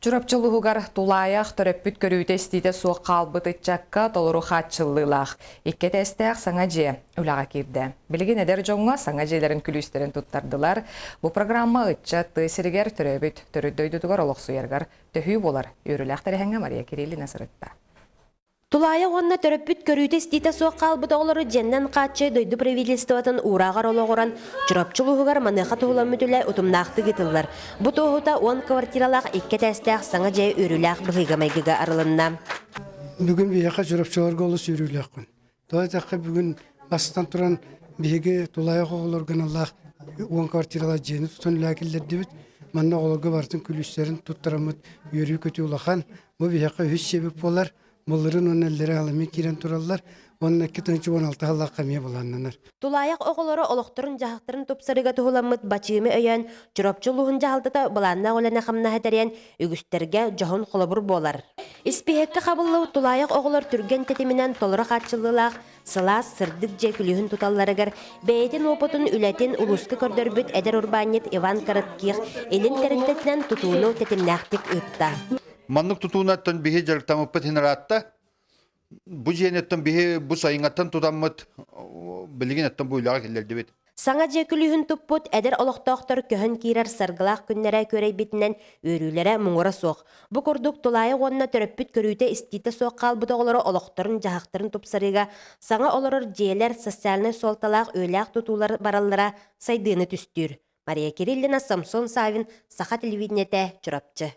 Чурапчы улууһугар тулаайах төрөппүт көрүүтэ-истиитэ суох хаалбыт ыччакка толору хааччыллыылаах икки этээстээх саҥа дьиэ үлэҕэ киирдэ. Билигин эдэр дьоҥҥо саҥа дьиэлэрин күлүүстэрин туттардылар. Бу программа ыччат тыа сиригэр төрөөбүт төрүт дойдутугар олохсуйарыгар төһүү буолар. Үөрүүлээх тэрээһиҥҥэ Мария Кириллина сырытта. Тулаайах уонна төрөппүт көрүүтэ-истиитэ суох хаалбыт оҕолору дьиэннэн хааччыы дойду правительствотын уурааҕар олоҕуран, Чурапчы улууһугар маныаха туһуламмыт үлэ утумнаахтык ыытыллар. Бу туоһута уон квартиралаах икки этээстээх саҥа дьиэ үөрүүлээх быһыыга-майгыга арылынна. Бүгүн биһиэхэ Чурапчыларга олус үөрүүлээхпин. Тоҕо диэтэххэ бүгүн бастатан туран биһиги тулаайах оҕолорго аналлаах уон квартиралаах дьиэни тутан үлэҕэ киллэрдибит. Манна оҕолорго барытын күлүүстэрин туттараммыт үөрүү-көтүү улахан. Бу биһиэхэ үһүс сиэбит буолар. Былырыын уонна иллэрээ аламмыт киирэн тураллар уонна 2016 сыллаахха эмиэ былааннанар. Тулаайах оҕолоро олохторун-дьаһахтарын тупсарыыга туһуламмыт бачыымы өйөөн, Чурапчы улууһун дьаһалтата былааннаах үлэни-хамнаһы тэрийэн, үгүстэргэ дьоһун холобур буолар. Испииһэккэ хабыллыбыт тулаайах оҕолор түргэн тэтиминэн толору хааччыллыылаах сылаас, сырдык дьиэ күлүүһүн туталларыгар бэйэтин уопутун, үлэтин улууска көрдөрбүт эдэр урбаанньыт Иван Коротких илин тэрилтэтинэн тутууну тэтимнээхтик ыытта. Маннык тутуунаттан биһи дьарыктаммыппыт иһин ыраатта. Бу дьиэниттэн биһи бу сайыҥҥаттан тутаммыт билигин оттон бу үлэҕэ киллэрдибит. Саҥа дьиэ күлүүһүн туппут эдэр олохтоохтор көһөн киирэр саргылаах күннэрэ күөрэйбитинэн үөрүүлэрэ муҥура суох. Бу курдук тулаайах уонна төрөппүт көрүүтэ-истиитэ суох хаалбыт оҕолоро олохторун-дьаһахтарын тупсарыыга саҥа олорор дьиэлэр социальнай суолталаах үөлээх тутуулар бараллара сайдыыны түстүүр. Мария Кириллина, Самсон Савин, Саха телевидениетэ, Чурапчы.